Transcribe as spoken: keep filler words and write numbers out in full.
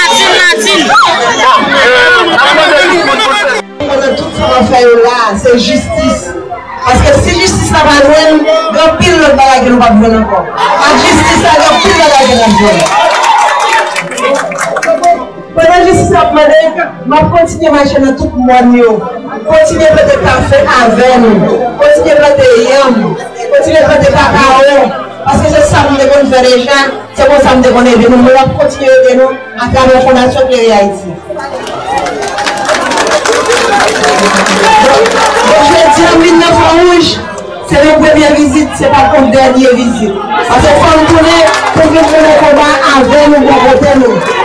Matin, matin. Pandan tout sa w ap fè yo la, se jistis. Paske si jistis la pa jwenn, gen anpil lòt bagay ke nou p ap jwenn ankò. Ak jistis la, gen anpil bagay ke n ap jwenn. Pandan jistis la ap mande, m ap kontinye mache nan tout mòn yo. Kontinye plante kafe avè nou. Kontinye plante yanm. Kontinye plante kakawo. Paske se sa nou te konn fè deja. Se konsa m te konn ede nou, nou ap kontinye ede nou atravè Fondasyon Klere Ayiti. Donk, donk, jodi a, m vin nan Fon Wouj, se yon premye vizit, se pa t yon dènye vizit. Paske fò n tounen pou vin mennen konba avè nou, bò kote nou.